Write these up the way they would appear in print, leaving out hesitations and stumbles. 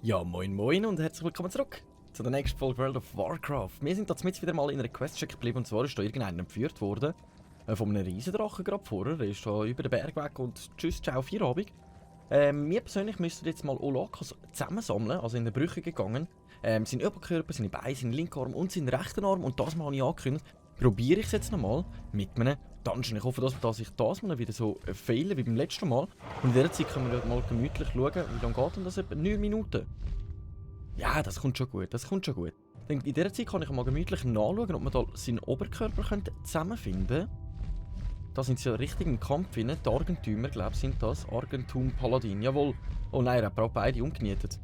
Ja, moin moin und herzlich willkommen zurück zu der nächsten Folge World of Warcraft. Wir sind jetzt wieder mal in einer Quest stecken geblieben und zwar ist da irgendeiner entführt worden. Von einem Riesendrachen gerade vorher. Der ist da über den Berg weg und tschüss, ciao, Feierabend. Wir persönlich müssen jetzt mal Olakas zusammensammeln, also in den Brüche gegangen. Sein Oberkörper, seine Beine, seinen linken Arm und seinen rechten Arm und das mal habe ich angekündigt. Probiere ich es jetzt nochmal mit einem Dungeon. Ich hoffe, dass ich das mal wieder so fehle wie beim letzten Mal. Und in dieser Zeit können wir mal gemütlich schauen, wie lange geht denn das? Etwa 9 Minuten. Ja, das kommt schon gut, das kommt schon gut. In dieser Zeit kann ich mal gemütlich nachschauen, ob wir da seinen Oberkörper zusammenfinden können. Da sind sie ja richtig im Kampf rein. Die Argentümer, glaube ich, sind das. Argentum Paladin, jawohl. Oh nein, er hat auch beide umgenietet.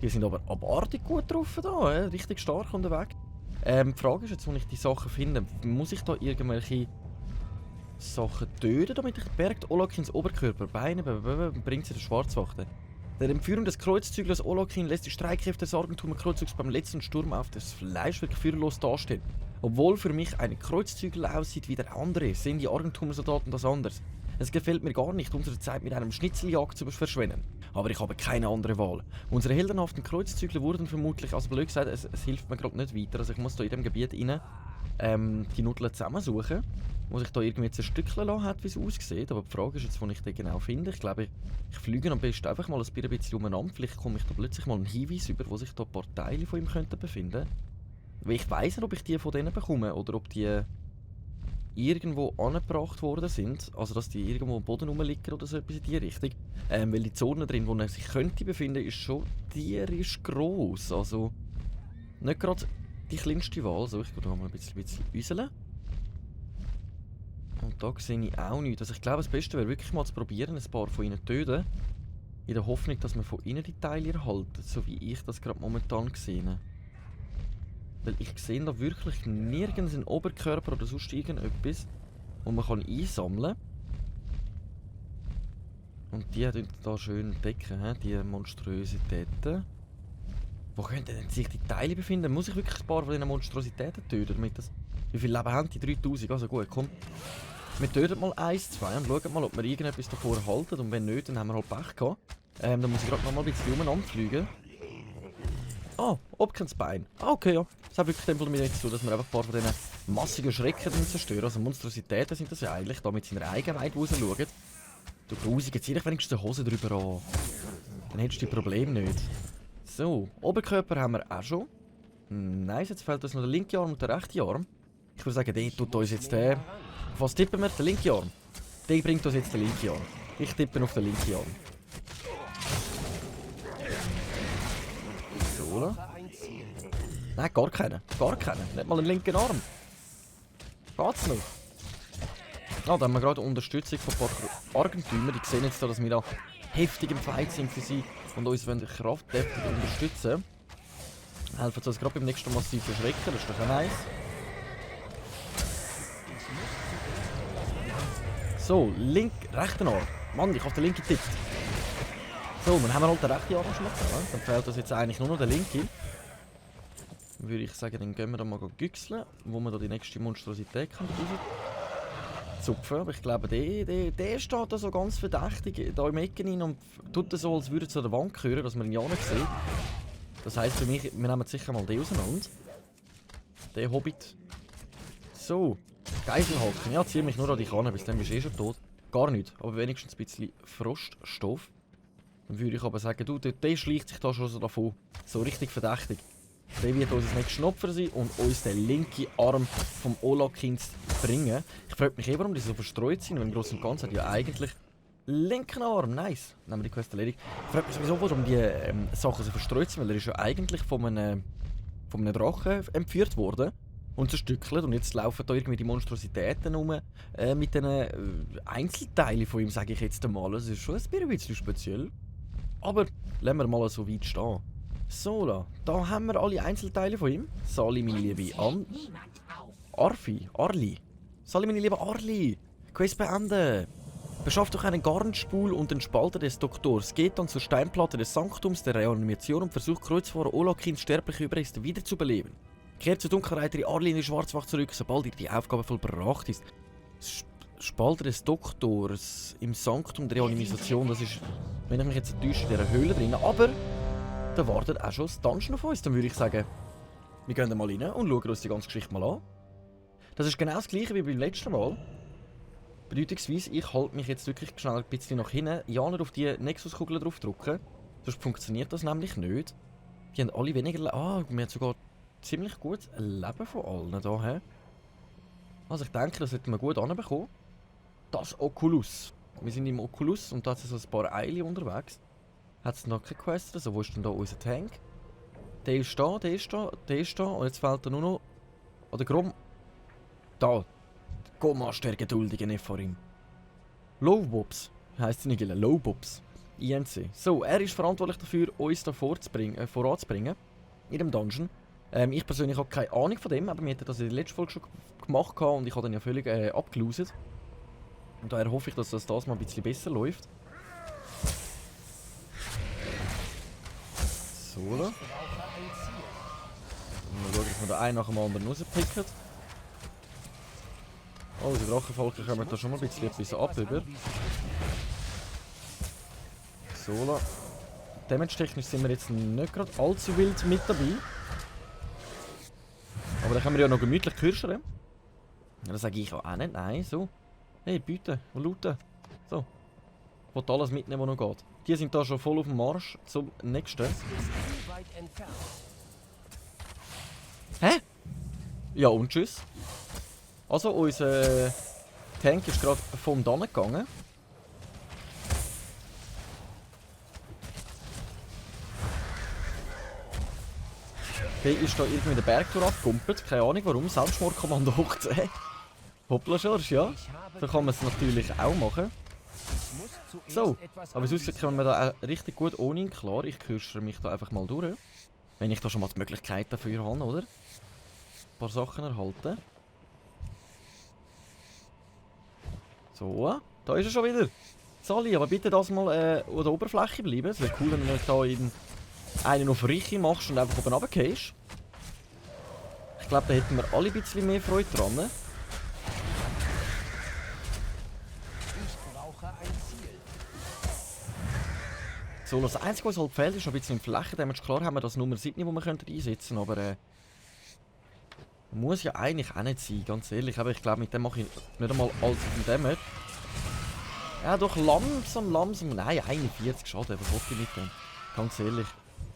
Die sind aber abartig gut drauf da, richtig stark unterwegs. Die Frage ist jetzt, wo ich die Sachen finde, muss ich da irgendwelche Sachen töten, damit ich bergt Olakins Oberkörper, Beine, bringt sie der Schwarzwachte. Der Entführung des Kreuzzüglers Olakin lässt die Streitkräfte des Argentumer Kreuzzugs beim letzten Sturm auf das Fleisch wirklich führerlos dastehen. Obwohl für mich ein Kreuzzügler aussieht wie der andere, sehen die Argentumer Soldaten das anders. Es gefällt mir gar nicht, unsere Zeit mit einem Schnitzeljagd zu verschwenden. Aber ich habe keine andere Wahl. Unsere heldenhaften Kreuzzügler wurden vermutlich, also blöd gesagt, es hilft mir gerade nicht weiter. Also ich muss da in dem Gebiet rein die Nudeln zusammensuchen. Muss ich da irgendwie jetzt ein Stückchen lassen, hat, wie es aussieht. Aber die Frage ist jetzt, wo ich den genau finde. Ich glaube, ich fliege am besten einfach mal ein bisschen umeinander. Vielleicht komme ich da plötzlich mal einen Hinweis über, wo sich da ein paar Teile von ihm könnten befinden. Weil ich weiss nicht, ob ich die von denen bekomme oder ob die irgendwo angebracht worden sind. Also, dass die irgendwo am Boden rumliegen oder so etwas in die Richtung. Weil die Zone drin, wo er sich könnte befinden, ist schon tierisch gross. Also, nicht gerade die kleinste Wahl. So, ich gehe da mal ein bisschen äuseln. Und da sehe ich auch nichts. Also ich glaube, das Beste wäre wirklich mal zu probieren, ein paar von ihnen zu töten. In der Hoffnung, dass wir von ihnen die Teile erhalten, so wie ich das gerade momentan sehe. Weil ich sehe da wirklich nirgends einen Oberkörper oder sonst irgendetwas, wo man einsammeln kann. Und die tun da schön decken, die Monstrositäten. Wo könnten denn sich die Teile befinden? Muss ich wirklich ein paar von diesen Monstrositäten töten, damit das... Wie viel Leben haben die? 3000, also gut, komm. Wir töten mal 1, 2 und schauen mal, ob wir irgendetwas davor erhalten. Und wenn nicht, dann haben wir halt Pech gehabt. Dann muss ich gerade noch mal ein bisschen umeinander fliegen. Ah, Obkens Bein. Ah, okay, ja. Das hat wirklich damit nichts zu tun, dass wir einfach ein paar von diesen massigen Schrecken zerstören. Also Monstrositäten sind das ja eigentlich, da mit seiner Eigenheit rausschauen. Du Grusige, zieh dich wenigstens die Hose drüber an. Dann hättest du die Probleme nicht. So, Oberkörper haben wir auch schon. Nice, jetzt fehlt uns noch der linke Arm und der rechte Arm. Ich würde sagen, der tut uns jetzt der... Auf was tippen wir? Der linke Arm. Der bringt uns jetzt den linken Arm. Ich tippe auf den linken Arm. So, oder? Nein, gar keinen. Gar keinen. Nicht mal einen linken Arm. Geht's noch? Ah, da haben wir gerade Unterstützung von ein paar Argentümer. Die sehen jetzt da, dass wir da heftig im Fight sind für sie und uns kraftkräftig unterstützen. Helfen uns gerade beim nächsten massiven Schrecken. Das ist doch auch nice. So, rechten Arm. Mann, ich habe den linken getippt. So, dann haben wir halt den rechten Arm schon mal. Dann fehlt uns jetzt eigentlich nur noch der linke. Dann würde ich sagen, dann gehen wir da mal güchseln, wo wir da die nächste Monstrosität zupfen. Aber ich glaube, der steht da so ganz verdächtig da im Ecken rein und tut so, als würde er zu der Wand gehören, dass man ihn ja nicht sieht. Das heisst für mich, wir nehmen sicher mal den auseinander. Der Hobbit. So. Geiselhaken. Ja, zieh mich nur an dich an, bis dann bist du eh schon tot. Gar nicht, aber wenigstens ein bisschen Froststoff. Dann würde ich aber sagen, du, der schleicht sich da schon so davon. So richtig verdächtig. Der wird uns das nächste Opfer sein und uns den linken Arm vom Olakins bringen. Ich frage mich warum die so verstreut sind, weil im Großen und Ganzen hat ja eigentlich linken Arm. Nice. Dann haben wir die Quest erledigt. Ich frage mich sowieso, warum die Sachen so verstreut sind, weil er ist ja eigentlich von einem Drachen entführt worden. Und zerstückelt. Und jetzt laufen da irgendwie die Monstrositäten rum mit den Einzelteilen von ihm, sage ich jetzt einmal. Das ist schon ein bisschen speziell. Aber lassen wir mal so weit stehen. So, da haben wir alle Einzelteile von ihm. Sali, meine liebe Arli. Sali, meine liebe Arli. Quest beenden. Beschafft euch einen Garnspul und den Spalter des Doktors. Geht dann zur Steinplatte des Sanktums der Reanimation und versucht Kreuzfahrer Olakins sterbliche Überreste wiederzubeleben. Kehrt zur Dunkelheit in Arlin in die Schwarzwacht zurück, sobald ihr die Aufgabe vollbracht ist. Das Spalter des Doktors im Sanktum der Reanimisation, das ist, wenn ich mich jetzt enttäusche, in dieser Höhle drin. Aber da wartet auch schon das Dungeon auf uns, dann würde ich sagen, wir gehen da mal rein und schauen uns die ganze Geschichte mal an. Das ist genau das gleiche wie beim letzten Mal. Bedeutungsweise, ich halte mich jetzt wirklich schnell ein bisschen nach hinten. Ja, nicht auf die Nexus-Kugel draufdrücken. Sonst funktioniert das nämlich nicht. Die haben alle weniger Leben. Ah, wir haben sogar ziemlich gut Leben von allen hier. Also ich denke, das sollten wir gut anbekommen. Das Oculus. Wir sind im Oculus und da sind so ein paar Eile unterwegs. Hat es noch keine Quest? Also wo ist denn da unser Tank? Der ist da, der ist da, der ist da. Und jetzt fehlt da nur noch... Oder Grom... Da. Gomas der geduldige Nephorim. Lowbobs. Heisst sie nicht gleich? Lowbobs. INC. So, er ist verantwortlich dafür, uns da voranzubringen. In dem Dungeon. Ich persönlich habe keine Ahnung von dem, aber wir hatten das in der letzten Folge schon gemacht und ich habe dann ja völlig abgeloset. Und daher hoffe ich, dass das mal ein bisschen besser läuft. So, da. Mal schauen, dass wir den einen nach dem anderen rauspicken. Oh, die Drachenvölker kommen da schon mal ein bisschen etwas ab über. So, da. Damage-technisch sind wir jetzt nicht gerade allzu wild mit dabei. Aber dann können wir ja noch gemütlich kürschern. Ja, das sage ich auch nicht. Nein, so. Hey, bitte, looten. So. Ich will alles mitnehmen, was noch geht. Die sind da schon voll auf dem Marsch zum nächsten. Hä? Ja, und tschüss. Also, unser Tank ist gerade von da gegangen. Der ist da irgendwie den Bergtour abgekumpelt. Keine Ahnung warum. Selbstmordkommando hoch 10. Hoppla Schorsch, ja. So kann man es natürlich auch machen. So, aber sonst kommen wir da auch richtig gut ohne ihn klar. Ich kürzere mich da einfach mal durch. Wenn ich da schon mal die Möglichkeit dafür habe, oder? Ein paar Sachen erhalten. So, da ist er schon wieder. Sally, aber bitte das mal an der Oberfläche bleiben. Es wäre cool, wenn du da in einen auf Richi machst und einfach oben runtergehst. Ich glaube, da hätten wir alle ein bisschen mehr Freude dran. So, das Einzige, was halt fehlt, ist noch ein bisschen Flächendamage. Klar haben wir das Nummer 7, das wir einsetzen können, aber muss ja eigentlich auch nicht sein, ganz ehrlich. Aber ich glaube, mit dem mache ich nicht einmal allzu viel Damage. Ja, doch langsam. Nein, 41 Schaden, was hoffe ich mit dem? Ganz ehrlich.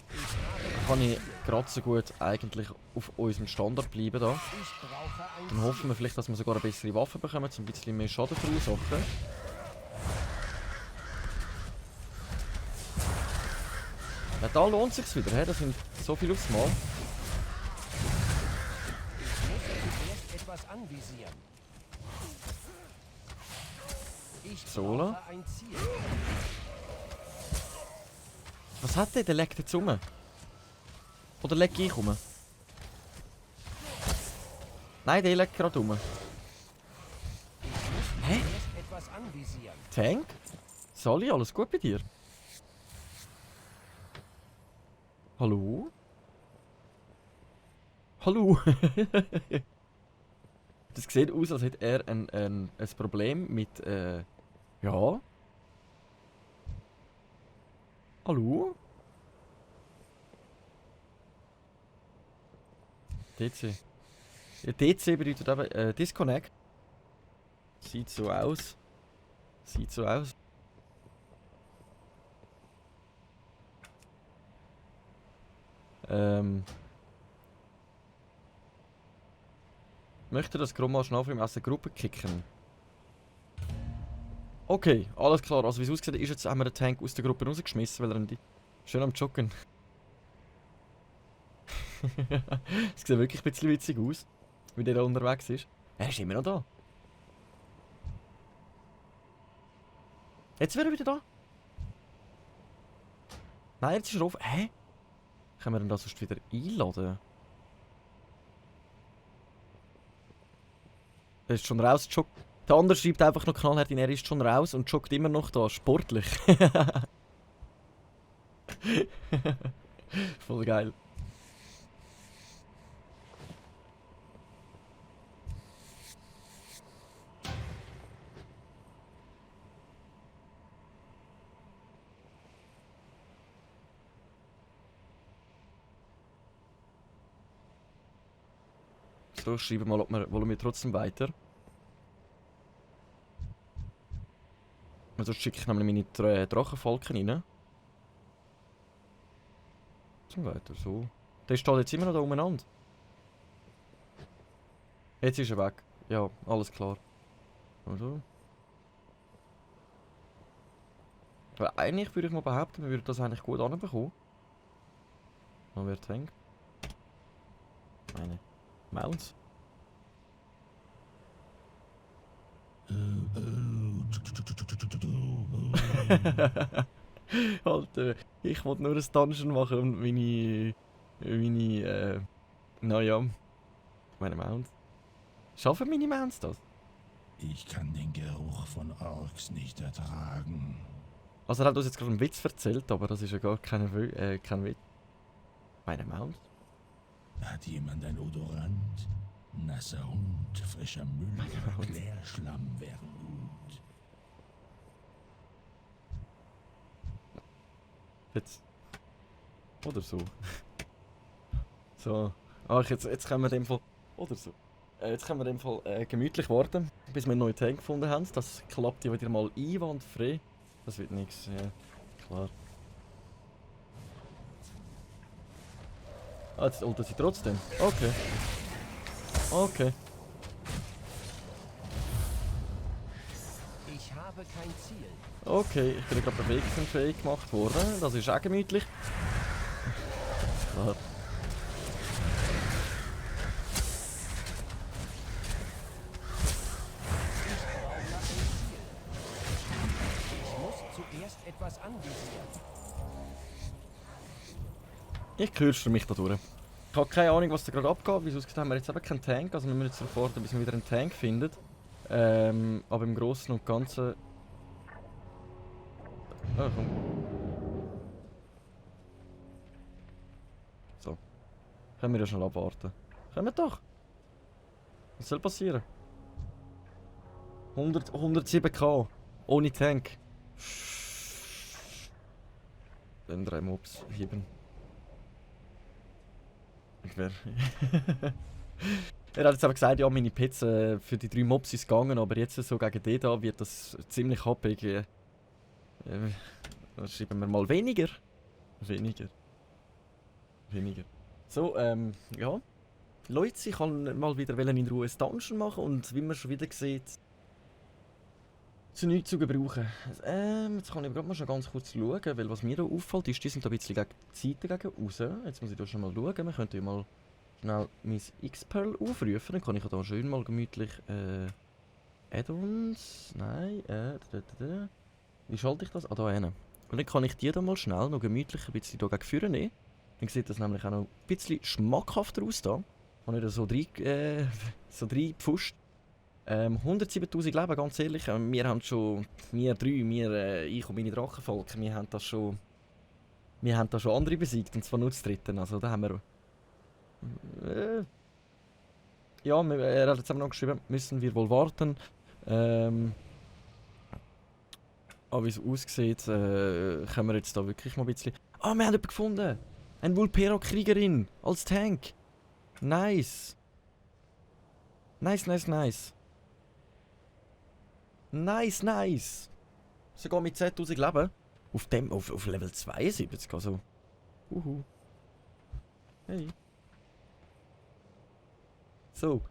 Da kann ich gerade so gut eigentlich auf unserem Standard bleiben da. Dann hoffen wir vielleicht, dass wir sogar eine bessere Waffe bekommen, um ein bisschen mehr Schaden verursachen. Ja, da lohnt es sich wieder, he? Das sind so viel aufs Mal. So. Was hat der? Der legt jetzt um. Oder leg ich um? Nein, der legt gerade um. Hä? Tank? Sally, alles gut bei dir? Hallo? Hallo? Das sieht aus, als hätte er ein Problem mit, ja. Hallo? DC. Ja, DC bedeutet eben Disconnect. Sieht so aus. Sieht so aus. Möchte das Gromma Schnafrim aus der Gruppe kicken? Okay, alles klar. Also wie es aussieht, ist jetzt, haben wir den Tank aus der Gruppe rausgeschmissen, weil er schön am Joggen. Es sieht wirklich ein bisschen witzig aus, wie der da unterwegs ist. Er ist immer noch da. Jetzt wäre er wieder da. Nein, jetzt ist er auf. Hä? Können wir denn das sonst wieder einladen? Er ist schon raus, joggt. Der andere schreibt einfach noch knallhart, er ist schon raus und joggt immer noch da, sportlich. Voll geil. So, schreiben mal, ob wollen wir trotzdem weiter. Sonst schicke ich nämlich meine Drachenfalken rein. Zum weiter, so. Der steht jetzt immer noch da umeinander. Jetzt ist er weg. Ja, alles klar. Also. Aber eigentlich würde ich mal behaupten, wir würden das eigentlich gut anbekommen. Noch wer denkt. Meine Mounts. Alter, ich wollte nur ein Dungeon machen und naja, meine Mounts. Schaffen meine Mounts das? Ich kann den Geruch von Orks nicht ertragen. Also er hat uns jetzt gerade einen Witz erzählt, aber das ist ja gar kein Witz. Meine Mounts? Hat jemand ein Odorant? Nasser Hund, frischer Müll, Klärschlamm wären gut. Jetzt. Oder so. So. Ach, jetzt können wir in dem Fall. Oder so. Jetzt können wir in dem Fall gemütlich warten, bis wir einen neuen Tank gefunden haben. Das klappt ja wieder mal einwandfrei. Das wird nichts, ja. Klar. Ah, jetzt ultet sie trotzdem. Okay. Okay. Ich habe kein Ziel. Okay, ich bin gerade bewegungsunfähig gemacht worden. Das ist auch gemütlich. Klar. Ich muss zuerst etwas anvisieren. Ich kürzte mich da durch. Ich habe keine Ahnung, was da gerade abgeht. Wieso haben wir jetzt eben keinen Tank. Also wir müssen jetzt sofort, bis wir wieder einen Tank finden. Aber im Großen und Ganzen... Ah, komm. So. Können wir ja schnell abwarten. Können wir doch. Was soll passieren? 107k. Ohne Tank. Dann 3 Mobs heben. Er hat jetzt aber gesagt, ja, meine Pizza für die 3 Mobs ist gegangen, aber jetzt so gegen den da wird das ziemlich happig. Dann schreiben wir mal weniger. Weniger. So, ja. Leute, ich kann mal wieder in Ruhe ein Dungeon machen und wie man schon wieder sieht, zu nichts zu gebrauchen. Jetzt kann ich gerade mal schon ganz kurz schauen, weil was mir da auffällt, ist, die sind da ein bisschen gegen die Seite gegen raus. Jetzt muss ich da schon mal schauen. Wir könnten ja mal schnell mein X-Pearl aufrufen, dann kann ich da schön mal gemütlich Add-ons. Nein, wie schalte ich das? Ah, da hinten. Und dann kann ich die da mal schnell noch gemütlich ein bisschen da gegen vorne nehmen. Dann sieht das nämlich auch noch ein bisschen schmackhafter aus da. Habe ich da so reingepfuscht. 107'000 Leben, ganz ehrlich. Wir haben schon, ich und meine Drachenvolk, wir haben da schon andere besiegt, und zwar nur das dritte. Also da haben wir... ja, er hat jetzt noch geschrieben, müssen wir wohl warten. Aber wie es aussieht, können wir jetzt da wirklich mal ein bisschen... Ah, wir haben jemanden gefunden! Eine Vulpera-Kriegerin als Tank! Nice! Nice! Nice! Sogar mit 10'000 Leben. Auf Level 72, also... Hey. So.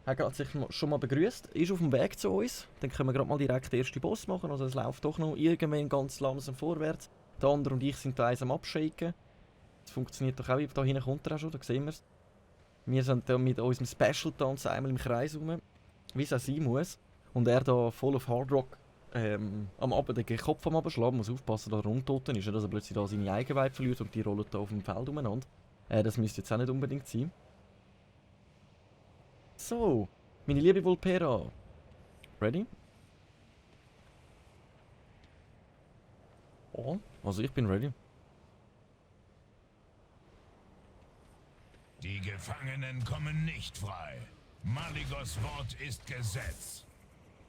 Er hat sich schon mal begrüßt, ist auf dem Weg zu uns. Dann können wir gerade mal direkt den ersten Boss machen. Also es läuft doch noch irgendwann ganz langsam vorwärts. Der andere und ich sind da eins am Abshaken. Das funktioniert doch auch. Da hinten kommt er auch schon, da sehen wir es. Wir sind da mit unserem Special-Tanz einmal im Kreis rum, wie es auch sein muss. Und er da voll auf Hard Rock am Abend den Kopf am Abschlagen, muss aufpassen, dass er untoten ist, dass er plötzlich da seine Eigenweite verliert und die rollen da auf dem Feld umeinander. Das müsste jetzt auch nicht unbedingt sein. So, meine liebe Vulpera. Ready? Oh, also ich bin ready. Die Gefangenen kommen nicht frei. Maligos Wort ist Gesetz.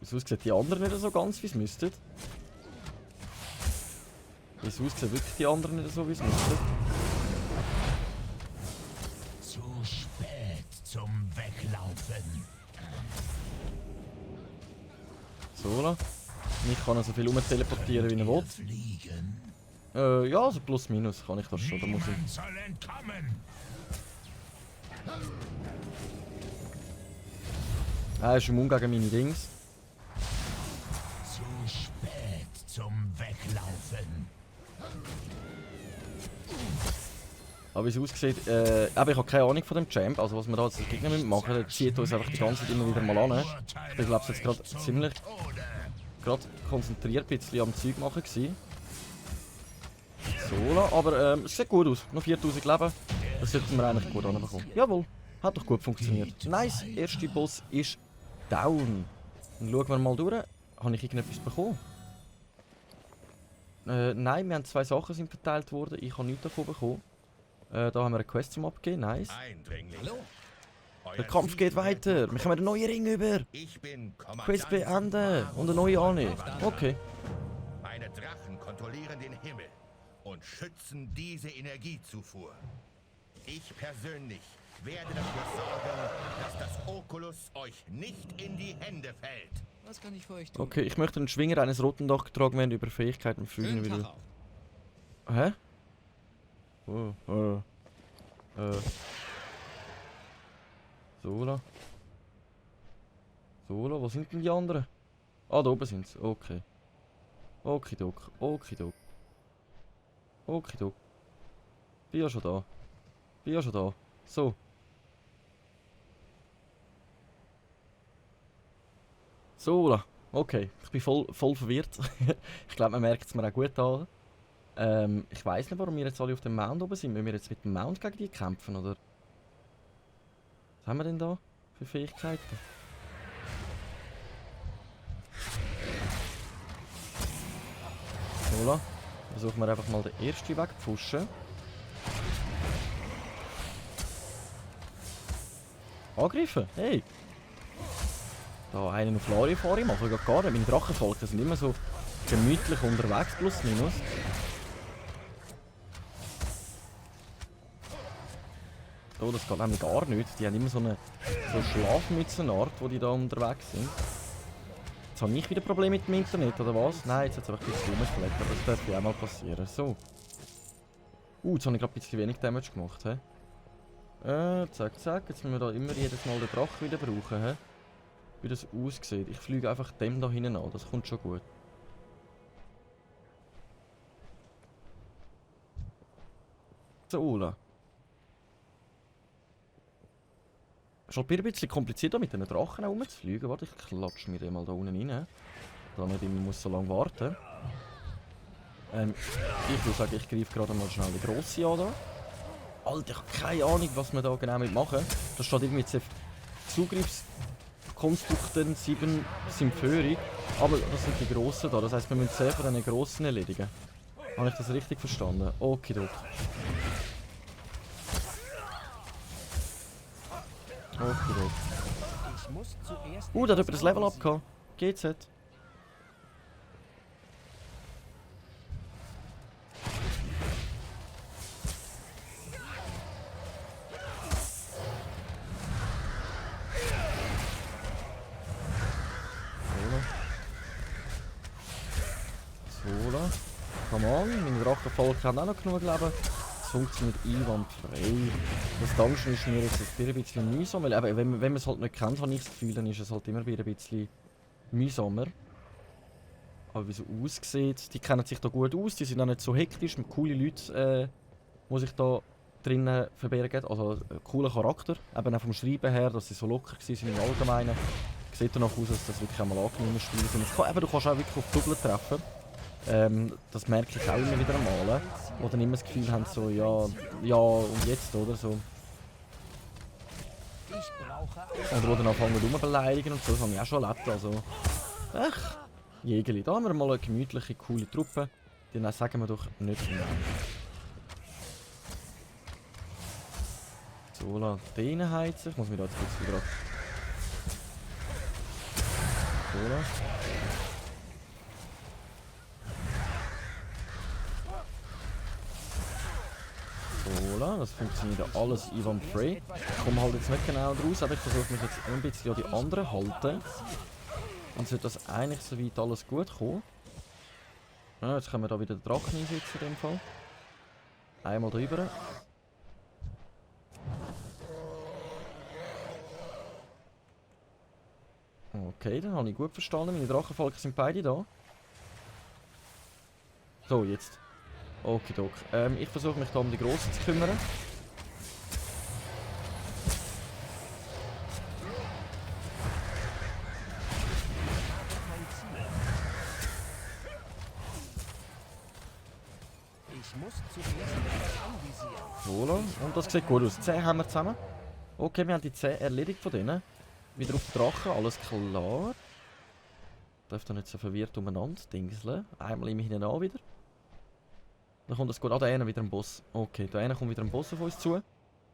Wieso sehen die anderen nicht so ganz, wie es müssten? Wieso sehen wirklich die anderen nicht so, wie es müssten? Zu spät zum Weglaufen. weglaufen. So, ich kann so viel teleportieren, wie ich will. Fliegen. Ja, also plus minus kann ich das schon. Da muss ich... Niemand soll entkommen. Er ist immun gegen meine Dings. Zu spät zum Weglaufen. Aber wie es aussieht, aber ich habe keine Ahnung von dem Champ. Also was wir da als Gegner machen, der zieht uns einfach die ganze Zeit immer wieder mal an. Ich bin glaube jetzt gerade ziemlich konzentriert ein bisschen am Zeug machen gewesen. So, aber es sieht gut aus. Noch 4000 Leben. Das sollten wir eigentlich gut anbekommen. Jawohl, hat doch gut funktioniert. Nice, erster Boss ist down. Dann schauen wir mal durch. Habe ich irgendetwas bekommen? Nein, wir haben 2 Sachen sind verteilt worden. Ich habe nichts davon bekommen. Da haben wir eine Quest zum Abgeben, nice. Hallo? Der Kampf geht weiter. Wir kommen einen neuen Ring über. Ich bin Quest beenden und eine neue annehmen. Okay. Meine Drachen kontrollieren den Himmel und schützen diese Energiezufuhr. Ich persönlich werde dafür sorgen, dass das Oculus euch nicht in die Hände fällt. Was kann ich für euch tun? Okay, ich möchte den Schwinger eines roten Dach getragen werden über Fähigkeiten fügen Schönen will. Tag auch. Hä? Oh, Sola. Sola, wo sind denn die anderen? Ah, da oben sind sie. Okay. Okidok, okidok. Okidok. Bin ja schon da. Bin ja schon da. So. Sola. Okay, ich bin voll verwirrt. Ich glaube, man merkt es mir auch gut an. Ich weiß nicht, warum wir jetzt alle auf dem Mount oben sind. Müssen wir jetzt mit dem Mount gegen die kämpfen, oder? Was haben wir denn da für Fähigkeiten? Sola. Versuchen wir einfach mal den ersten Weg zu pushen. Angreifen, hey! Da einen auf Larifari machen wir gar nicht. Meine Drachenvolker sind immer so gemütlich unterwegs, plus minus. Oh, das geht nämlich gar nicht. Die haben immer so eine Schlafmützenart, wo die da unterwegs sind. Jetzt habe ich wieder Probleme mit dem Internet, oder was? Nein, jetzt hat es einfach ein bisschen rumgeflattert. Das darf ja auch mal passieren. So. Jetzt habe ich gerade ein bisschen wenig Damage gemacht. He? Zack, zack. Jetzt müssen wir da immer jedes Mal den Drachen wieder brauchen. He? Wie das aussieht. Ich fliege einfach dem da hinten an. Das kommt schon gut. So, Ola. Es ist halt ein bisschen kompliziert, mit diesen Drachen herumzufliegen. Warte, ich klatsche mir den mal da unten rein. Damit ich muss so lange warten. Ich würde sagen, ich greife gerade mal schnell die grosse an. Da. Alter, ich habe keine Ahnung, was wir da genau mit machen. Da steht irgendwie Zugriffskonstrukten 7 sind führig. Aber das sind die grossen da. Das heisst, wir müssen 10 von diesen grossen erledigen. Habe ich das richtig verstanden? Okidok. Okidok. Ich muss zuerst Da hat jemand etwas das Level anvisieren. abgehauen. GZ. Sola. Come on, meine Drachenvolk haben auch noch genug Leben. Es funktioniert einwandfrei. Das Dungeon ist mir jetzt ein bisschen mühsam, weil eben, wenn man es halt nicht kennt, habe ich das Gefühl, dann ist es halt immer wieder ein bisschen mühsamer. Aber wie es aussieht, die kennen sich da gut aus, die sind auch nicht so hektisch, coole Leute, die sich da drinnen verbergen. Also ein cooler Charakter, eben auch vom Schreiben her, dass sie so locker waren im Allgemeinen. Sieht danach aus, dass das wirklich einmal angenehme Spiele sind. Du kannst auch wirklich auf Double treffen. Das merke ich auch immer wieder einmal, wo dann immer das Gefühl haben, so, ja und jetzt, oder so. Ich brauche Oder wo dann anfangen rumbeleidigen und so, das habe ich auch schon erlebt, also. Jägerli, da haben wir mal eine gemütliche, coole Truppe. Die sagen wir doch nicht nein. So, lass den heizen. Ich muss mir da jetzt ein bisschen gerade... So, lass. Voilà, das funktioniert ja alles einwandfrei. Ich komme halt jetzt nicht genau draus, aber ich versuche mich jetzt ein bisschen an die anderen halten. Dann sollte das eigentlich soweit alles gut kommen. Ja, jetzt können wir da wieder den Drachen einsetzen in dem Fall. Einmal drüber. Okay, dann habe ich gut verstanden. Meine Drachenvölker sind beide da. So, jetzt. Okidok. Ich versuche mich da um die Grossen zu kümmern. Ich muss zuerst etwas anvisieren. Voilà. Und das sieht gut aus. 10 haben wir zusammen. Okay, wir haben die 10 erledigt von denen. Wieder auf den Drachen, alles klar. Dürfte nicht so verwirrt umeinander dingseln. Einmal im Hinein an wieder. Dann kommt das gut. Ah, da einer wieder ein Boss. Okay, da einer kommt wieder ein Boss auf uns zu.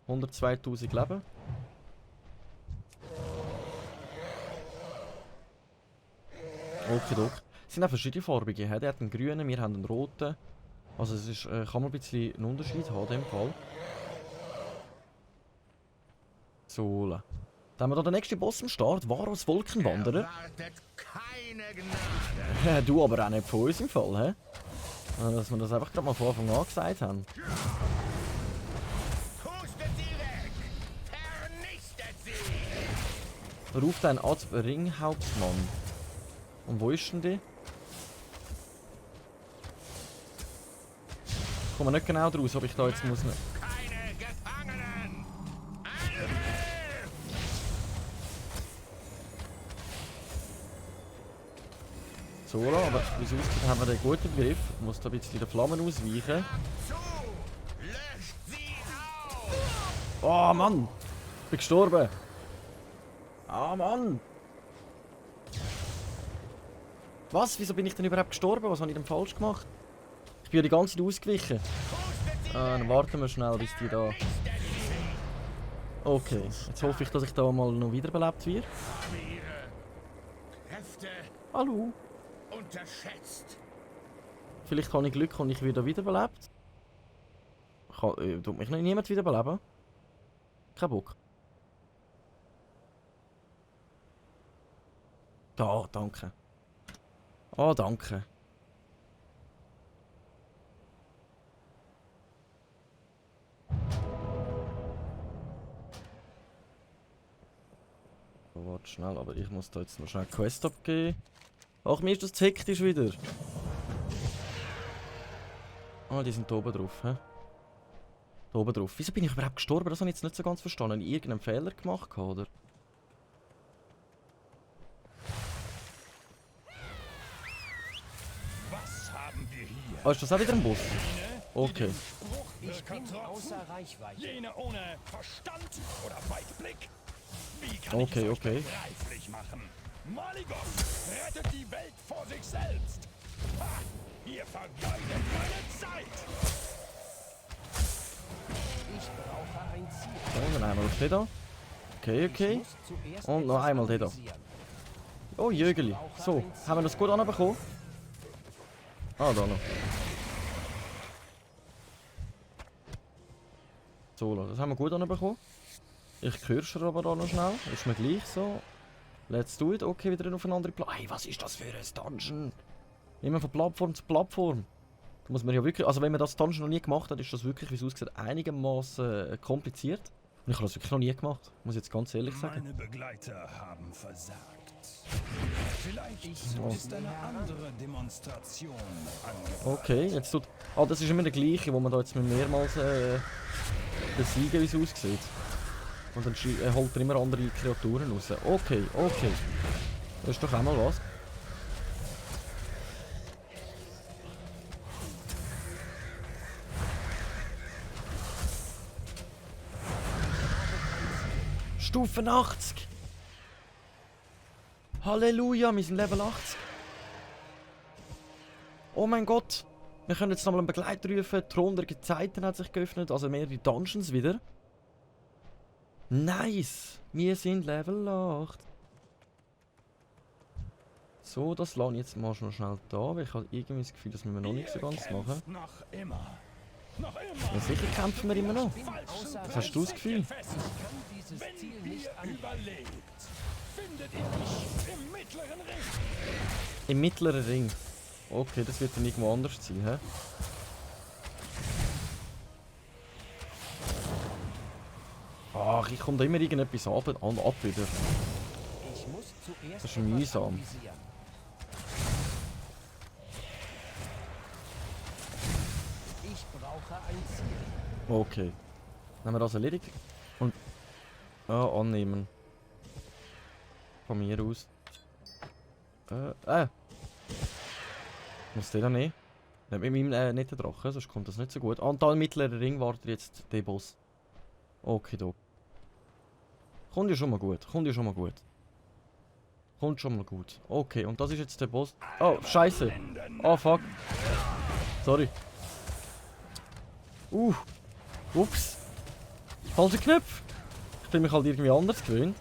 102.000 Leben. Okay, es sind auch verschiedene farbige. Der hat einen grünen, wir haben einen roten. Also es ist, kann man ein bisschen einen Unterschied haben in dem Fall. So. Dann haben wir da den nächsten Boss am Start. Varus Wolkenwanderer. Erwartet keine Gnade. Du aber auch nicht von uns im Fall, hä? Dass wir das einfach gerade mal von Anfang an gesagt haben. Pustet sie weg! Vernichtet sie! Ruft ein Art Ringhauptmann. Und wo ist denn die? Ich komme nicht genau draus, ob ich da jetzt muss... Keine Gefangenen! Angriff! So, aber wie es aussieht, haben wir den guten Griff. Ich muss da ein bisschen den Flammen ausweichen. Zu! Löscht sie auf! Oh Mann! Ich bin gestorben! Ah Mann! Was? Wieso bin ich denn überhaupt gestorben? Was habe ich denn falsch gemacht? Ich bin ja die ganze Zeit ausgewichen. Dann warten wir schnell, bis die da... Okay, jetzt hoffe ich, dass ich da mal noch wiederbelebt werde. Habe ihre Kräfte Hallo! unterschätzt. Vielleicht habe ich Glück und ich werde wiederbelebt. Tut mich noch niemand wiederbeleben? Kein Bock. Da, danke. Oh, danke. So, warte schnell, aber ich muss da jetzt noch schnell eine Quest abgeben. Ach, mir ist das zu hektisch wieder. Ah, die sind da oben drauf, hä? Da oben drauf. Wieso bin ich überhaupt gestorben? Das habe ich jetzt nicht so ganz verstanden. Habe ich irgendeinen Fehler gemacht, oder? Was haben wir hier? Ah, ist das auch wieder ein Boss? Okay. Ich bin außer Reichweite. Jene ohne Verstand oder Weitblick? Wie kann Okay, ich es euch okay. begreiflich machen? Maligos rettet die Welt vor sich selbst. Ha, ihr vergeudet meine Zeit. Ich brauche ein Ziel. So, dann einmal auf den da. Okay, Ich okay. muss zuerst Und noch etwas einmal den da. anvisieren. Oh, Jögeli. So, haben wir das gut anbekommen? Ah, da noch. So, das haben wir gut anbekommen. Ich kürzere aber da noch schnell. Ist mir gleich so. Let's do it. Okay, wieder auf eine andere Plattform. Hey, was ist das für ein Dungeon? Immer von Plattform zu Plattform. Da muss man ja wirklich... Also wenn man das Dungeon noch nie gemacht hat, ist das wirklich, wie es aussieht, einigermaßen kompliziert. Und ich habe das wirklich noch nie gemacht. Muss ich jetzt ganz ehrlich sagen. Meine Begleiter haben versagt. Vielleicht Oh. ist eine andere Demonstration angebracht. Okay, jetzt tut... Ah, das ist immer der gleiche, wo man da jetzt mit mehrmals besiegen, wie es aussieht. Und dann holt er immer andere Kreaturen raus. Okay, okay. Das ist doch auch mal was. Stufe 80! Halleluja, wir sind Level 80. Oh mein Gott! Wir können jetzt nochmal einen Begleiter rufen. Thron der Gezeiten hat sich geöffnet, also mehrere Dungeons wieder. Nice! Wir sind Level 8. So, das lasse ich jetzt mal noch schnell da, weil ich habe irgendwie das Gefühl, dass wir noch nicht so ganz machen. Noch immer. Noch immer. Ja, sicher kämpfen wir immer noch. Bin außer Was hast du das Gefühl? Fest. Ich kann dieses Wenn Ziel ihr nicht an. überlebt, findet ihr mich im mittleren Ring. Im mittleren Ring. Okay, das wird dann irgendwo anders sein, hä? Ach, ich komme da immer irgendetwas ab wieder. Ich muss zuerst Das ist etwas mühsam. anvisieren. Ich brauche ein Ziel. Okay. Nehmen wir das erledigt. Und... annehmen. Von mir aus. Muss der da nehmen? Nicht mit meinem nicht den Drachen, sonst kommt das nicht so gut. Und da im mittleren Ring wartet jetzt der Boss. Okay, da. Kommt ja schon mal gut, kommt ja schon mal gut. Kommt schon mal gut. Okay, und das ist jetzt der Boss. Oh, scheiße. Oh, fuck. Sorry. Ups. Falscher Knopf. Ich bin mich halt irgendwie anders gewöhnt.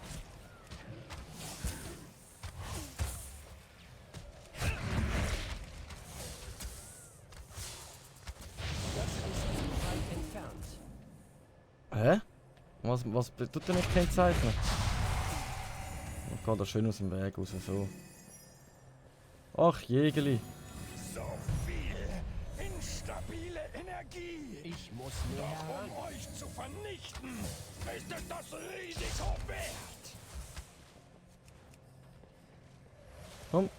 Das ist zu weit entfernt. Hä? Was tut er nicht kennzeichnen? Ich gehe da schön aus dem Weg raus, so. Ach, Jägeli. So viel instabile Energie. Ich muss mehr heran. Um euch zu vernichten, ist es das Risiko wert. Komm.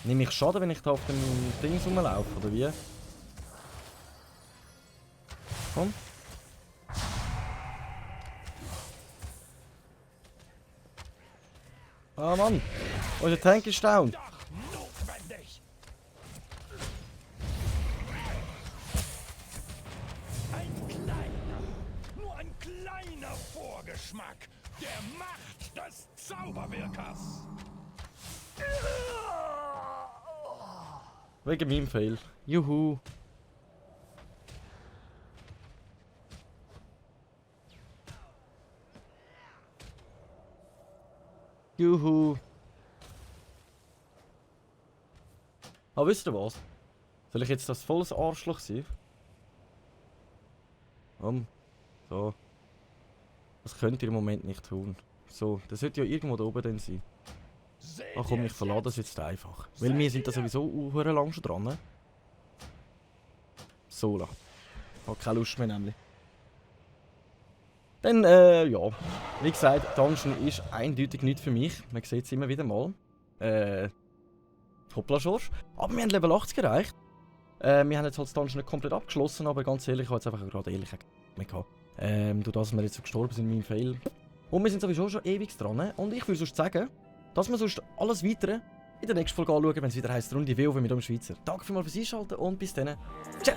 Nehme ich Schaden, wenn ich da auf dem Ding rumlaufe, oder wie? Komm. Ah Mann, unser Tank ist down. Doch notwendig. Ein kleiner, nur ein kleiner Vorgeschmack der Macht des Zauberwirkers. Wegen meinem Fail. Juhu. Juhu. Aber wisst ihr was? Soll ich jetzt das volles Arschloch sein? So. Das könnt ihr im Moment nicht tun. So, das sollte ja irgendwo da oben dann sein. Ach komm, ich verlade das jetzt einfach. Weil wir sind da sowieso lang schon dran. Ne? So, da. Hab keine Lust mehr nämlich. Dann, ja. Wie gesagt, Dungeon ist eindeutig nicht für mich. Man sieht es immer wieder mal. Hoppla Schorsch. Aber wir haben Level 80 erreicht. Wir haben jetzt halt das Dungeon nicht komplett abgeschlossen, aber ganz ehrlich, ich habe jetzt einfach gerade ehrlich mehr gehabt. Durch das wir jetzt so gestorben sind in meinem Fail. Und wir sind sowieso schon ewig dran. Ne? Und ich würde sonst sagen, dass wir sonst alles Weitere in der nächsten Folge anschauen, wenn es wieder heisst Runde WoW mit dem Schweizer. Danke vielmals fürs Einschalten und bis dann. Ciao!